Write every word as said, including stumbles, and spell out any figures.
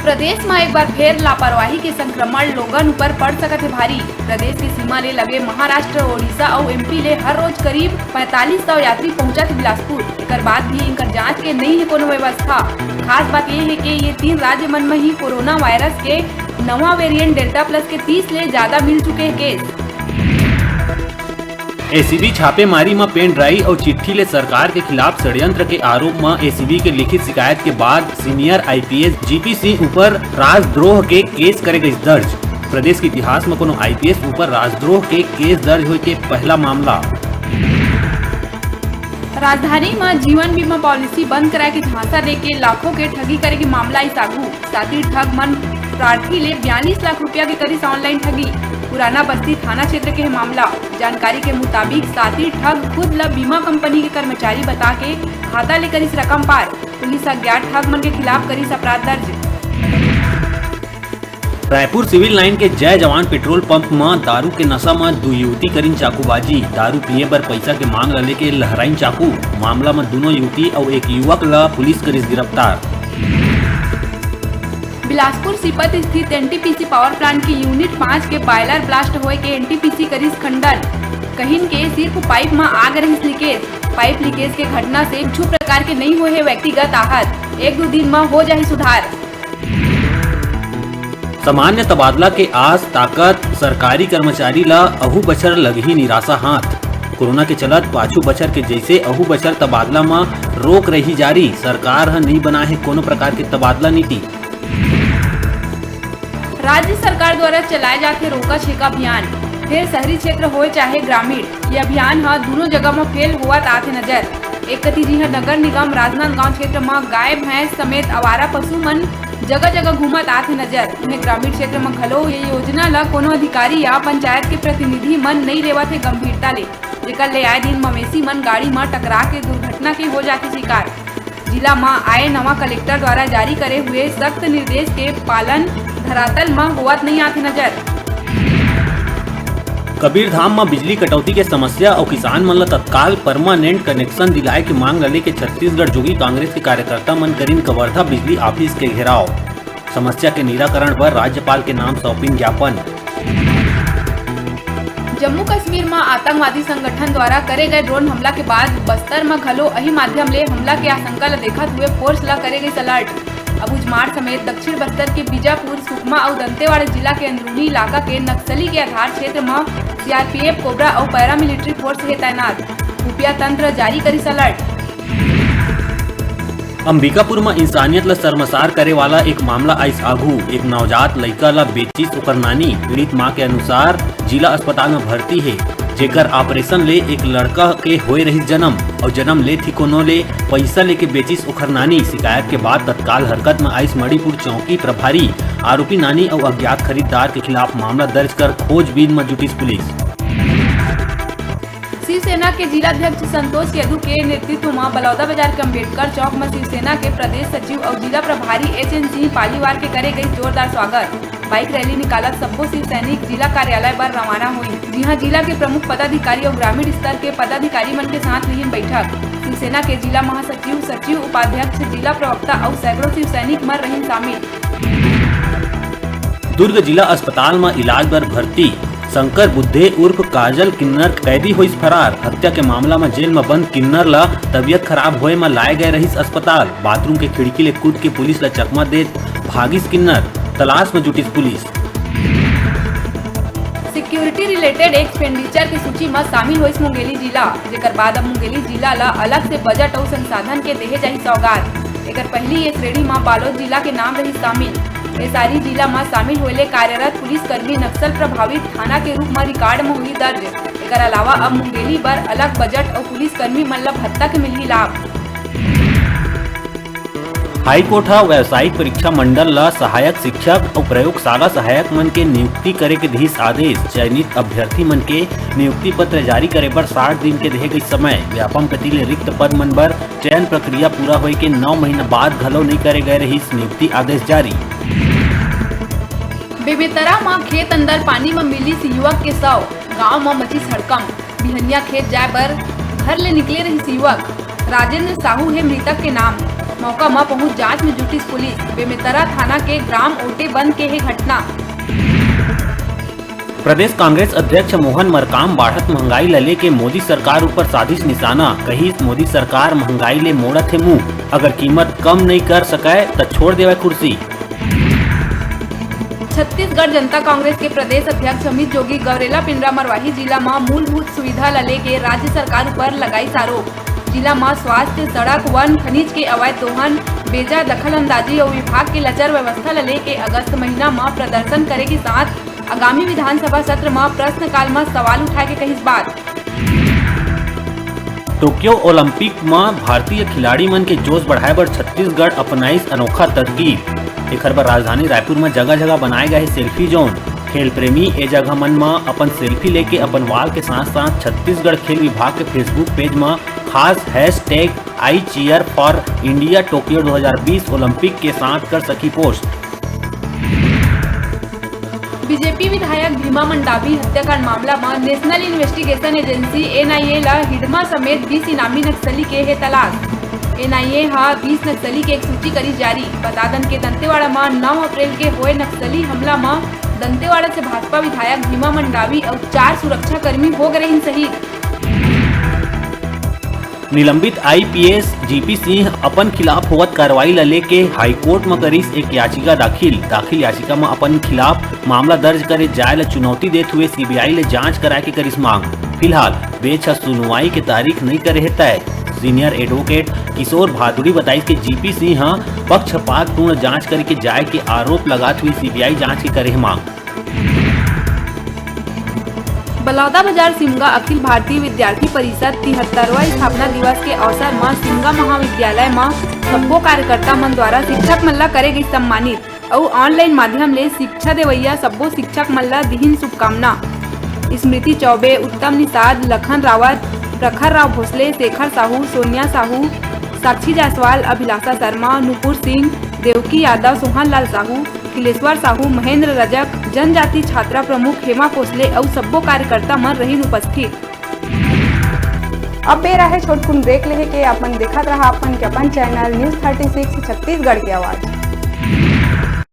प्रदेश म एक बार फेर लापरवाही के संक्रमण लोगन ऊपर पड़ सकत हे भारी। प्रदेश के सीमा ले लगे महाराष्ट्र, ओडिशा अउ एमपी ले हर रोज करीब पैंतालीस सौ यात्री पहुंचत हे बिलासपुर। एकर बाद भी इनकर जांच के नई हे कोनो व्यवस्था। खास बात ये हे कि ये तीन राज्य मन म ही कोरोना वायरस के नवा वेरिएंट डेल्टा प्लस के तीस ले ज्यादा मिल चुके हे केस। एसीबी छापेमारी म पेन ड्राइव अउ चिट्ठी ले सरकार के खिलाफ षड्यंत्र के आरोप म एसीबी के लिखित शिकायत के बाद सीनियर आईपीएस जीपी सिंह ऊपर राजद्रोह के केस करे गइस दर्ज। प्रदेश के इतिहास म कोनो आईपीएस ऊपर राजद्रोह के केस दर्ज होय के पहला मामला। राजधानी म जीवन बीमा पॉलिसी बंद कराए के झांसा देके लाखों के ठगी करे के मामला आइस आगू। सातिर ठग मन प्रार्थी ले बयालीस लाख रुपया के करिस ऑनलाइन ठगी। पुराना बस्ती थाना क्षेत्र के हे मामला। जानकारी के मुताबिक, सातिर ठग खुद ल बीमा कंपनी के कर्मचारी बता के खाता ले करिस रकम पार। पुलिस अज्ञात ठग मन के खिलाफ करिस अपराध दर्ज। रायपुर सिविल लाइन के जय जवान पेट्रोल पंप म दारू के नशा म दू युवती करिन चाकूबाजी। दारू पिए बर पइसा के मांग ल लेके लहराइन चाकू। मामला म दूनों युवती अउ एक युवक ल पुलिस करिस गिरफ्तार। बिलासपुर सीपत स्थित एनटीपीसी पावर प्लांट के यूनिट पाँच के बॉयलर ब्लास्ट होए के एनटीपीसी करिस खंडन। कहिन के सिर्फ पाइप म आग रहिस लीकेज। पाइप लीकेज के घटना से कुछु प्रकार के नइ होए हे व्यक्तिगत आहत। एक दू दिन म हो जाही सुधार। सामान्य तबादला के आस ताकत सरकारी कर्मचारी ल अहू बछर लगही निराशा हाथ। कोरोना के चलत पाछू बछर के जइसे अहू बछर तबादला म रोक रही जारी। सरकार ह नइ बनाए हे कोनो प्रकार के तबादला नीति। राज्य सरकार द्वारा चलाए जाथे रोका छेका अभियान, फेर शहरी क्षेत्र होय चाहे ग्रामीण, ये अभियान ह दूनों जगह म फेल होवत आथे नजर। एक कति जिहां नगर निगम राजनांदगांव क्षेत्र म गाय भैंस समेत आवारा पशु मन जगह जगह घूमत आथे नजर, उहें ग्रामीण क्षेत्र म घलो ये योजना ल कोनो अधिकारी या पंचायत के प्रतिनिधि मन नइ लेवत हे गंभीरता ले, जेकर ले आए दिन मवेशी मन गाड़ी म टकरा के दुर्घटना के हो जाथे शिकार। जिला म आए नवा कलेक्टर द्वारा जारी करे हुए सख्त निर्देश के पालन धरातल म होवत नइ आथे नजर। कबीरधाम म बिजली कटौती के समस्या अउ किसान मन ल तत्काल परमानेंट कनेक्शन दिलाए के मांग ल लेके छत्तीसगढ़ जोगी कांग्रेस के कार्यकर्ता मन करिन कवर्धा बिजली ऑफिस के घेराव। समस्या के निराकरण बर राज्यपाल के नाम सौंपिन ज्ञापन। जम्मू कश्मीर म आतंकवादी संगठन द्वारा करे गए ड्रोन हमला के बाद बस्तर म घलो अही माध्यम ले हमला के आशंका ल देखत हुए फोर्स ल करे गइस अलर्ट। अबूझमाड़ समेत दक्षिण बस्तर के बीजापुर, सुकमा अउ दंतेवाड़ा जिला के अंदरूनी इलाका के नक्सली के आधार क्षेत्र म सीआरपीएफ, कोबरा अउ पैरामिलिट्री फोर्स हे तैनात। खुफिया तंत्र जारी करिस अलर्ट। अंबिकापुर म इंसानियत ल शर्मसार करे वाला एक मामला आइस आघू। एक नवजात लइका ल बेचिस ओकर नानी। पीड़ित मां के अनुसार जिला अस्पताल म भर्ती हे, जेकर ऑपरेशन ले एक लड़का के होए रहिस जन्म, अउ जन्म लेत ही कोनो ले पइसा लेके बेचिस ओखर नानी। शिकायत के बाद तत्काल हरकत म आइस मणिपुर चौकी प्रभारी। आरोपी नानी अउ अज्ञात खरीददार के खिलाफ मामला दर्ज कर खोजबीन म जुटिस पुलिस। शिवसेना के जिला अध्यक्ष संतोष यदु के नेतृत्व म बलौदाबाजार के अंबेडकर चौक म शिवसेना के प्रदेश सचिव अउ जिला प्रभारी एच एन सिंह पालीवाल के करे गइस जोरदार स्वागत। बाइक रैली निकालत सब्बो शिव सैनिक जिला कार्यालय बर रवाना होइस, जिहां जिला के प्रमुख पदाधिकारी अउ ग्रामीण स्तर के पदाधिकारी मन के साथ रिहिन बैठक। शिवसेना के जिला महासचिव, सचिव, उपाध्यक्ष, जिला प्रवक्ता अउ सैकड़ों शिव सैनिक मन रहिन शामिल। दुर्ग जिला अस्पताल म इलाज बर भर्ती शंकर बुद्धे उर्फ काजल किन्नर कैदी होइस फरार। हत्या के मामला म जेल म बंद किन्नर ल तबियत खराब होए म लाए गए रहिस अस्पताल। बाथरूम के खिड़की ले कूद के पुलिस ल चकमा देत भागिस किन्नर। तलाश म जुटिस पुलिस। सिक्योरिटी रिलेटेड एक्सपेंडिचर के सूची म शामिल होइस मुंगेली जिला, जेकर बाद अब मुंगेली जिला ल अलग से बजट अउ संसाधन के देहे जाही सौगात। एकर पहिली ये श्रेणी म बालोद जिला के नाम रहिस शामिल। एसआरई जिला म शामिल होए ले कार्यरत पुलिसकर्मी नक्सल प्रभावित थाना के रूप म रिकॉर्ड म होही दर्ज। एकर अलावा अब मुंगेली बर अलग बजट अउ पुलिसकर्मी मन ल भत्ता के मिलही लाभ। हाईकोर्ट ह व्यावसायिक परीक्षा मंडल ल सहायक शिक्षक अउ प्रयोगशाला सहायक मन के नियुक्ति करे के दिहिस आदेश। चयनित अभ्यर्थी मन के नियुक्ति पत्र जारी करे बर साठ दिन के देहे गई समय। व्यापम कति ले रिक्त पद मन बर चयन प्रक्रिया पूरा होए के नौ महीना बाद घलो नइ करे गए रहिस नियुक्ति आदेश जारी। बेमेतरा म खेत अंदर पानी म मिलिस युवक के शव, गांव म मचिस हड़कंप। बिहनिया खेत जाए बर घर ले निकले रहिस युवक। राजेंद्र साहू हे मृतक के नाम। मौका म पहुंच जांच में जुटिस पुलिस। बेमेतरा थाना के ग्राम ओटेबंद के हे घटना। प्रदेश कांग्रेस अध्यक्ष मोहन मरकाम बाढ़त महंगाई ल लेके मोदी सरकार ऊपर साधिस निशाना, कहिस मोदी सरकार महंगाई ले मोड़त हे मुंह, अगर कीमत कम नइ कर सकय त छोड़ देवय कुर्सी। छत्तीसगढ़ जनता कांग्रेस के प्रदेश अध्यक्ष अमित जोगी गौरेला पेंड्रा मरवाही जिला म मूलभूत सुविधा ल लेके राज्य सरकार ऊपर लगाइस आरोप। जिला म स्वास्थ्य, सड़क, वन, खनिज के अवैध दोहन, बेजा दखलंदाजी अउ विभाग के लचर व्यवस्था ल लेके अगस्त महीना म प्रदर्शन करे के साथ आगामी विधानसभा सत्र म प्रश्नकाल म सवाल उठाए के कहिस बात। टोक्यो ओलंपिक म भारतीय खिलाड़ी मन के जोश बढ़ाए बर छत्तीसगढ़ अपनाइस अनोखा तरकीब। एखर बर राजधानी रायपुर म जगह-जगह बनाए गए हे सेल्फी जोन। खेल प्रेमी ए जगह मन म अपन सेल्फी लेके अपन वाल के साथ-साथ छत्तीसगढ़ खेल विभाग के Facebook पेज म खास hashtag I cheer for India Tokyo दो हज़ार बीस ओलंपिक के साथ कर सकी पोस्ट। बीजेपी विधायक भीमा मंडावी हत्याकांड मामला म नेशनल इन्वेस्टिगेशन एजेंसी, एनआईए, ल हिडमा समेत बीस इनामी नक्सली के हे तलाश। एनआईए ह बीस नक्सली के एक सूची करी जारी। बता दन के दंतेवाड़ा म नौ अप्रैल के होए नक्सली हमला म दंतेवाड़ा से भाजपा विधायक भीमा मंडावी अउ चार सुरक्षाकर्मी हो गे रहिन शहीद। निलंबित आईपीएस जीपी सिंह अपन खिलाफ होवत कार्रवाई ल लेके हाईकोर्ट म करिस एक याचिका दाखिल। दाखिल याचिका म अपन खिलाफ मामला दर्ज करे जाय ल चुनौती देत हुए सीबीआई ले जांच कराय के करिस मांग। फिलहाल बेंच ह सुनवाई के तारीख नइ करे हे तय। सीनियर एडवोकेट किशोर भादुड़ी बताइस के जीपी सिंह ह पक्षपातपूर्ण जांच करके जाय के आरोप लगात हुए सीबीआई जांच के करे हे मांग। बलौदाबाजार सिमगा अखिल भारतीय विद्यार्थी परिषद तिहत्तरवां स्थापना दिवस के अवसर म सिमगा महाविद्यालय म सब्बो कार्यकर्ता मन द्वारा शिक्षक मन ल करे गइस सम्मानित अउ online माध्यम ले शिक्षा देवइया सब्बो शिक्षक मन ल दिहिन शुभकामना। स्मृति चौबे, उत्तम निषाद, लखन रावत, प्रखर राव भोसले, शेखर साहू, सोनिया साहू, साक्षी जायसवाल, अभिलाषा शर्मा, नूपुर सिंह, देवकी यादव, सोहन लाल साहू, खिलेश्वर साहू, महेंद्र रजक, जनजाति छात्रा प्रमुख हेमा भोसले अउ सब्बो कार्यकर्ता मन रहिन उपस्थित। अब बेरा हे छोटकुन break लेहे के। अपन देखत रहा अपन के अपन channel News Thirty Six Chhattisgarh के आवाज।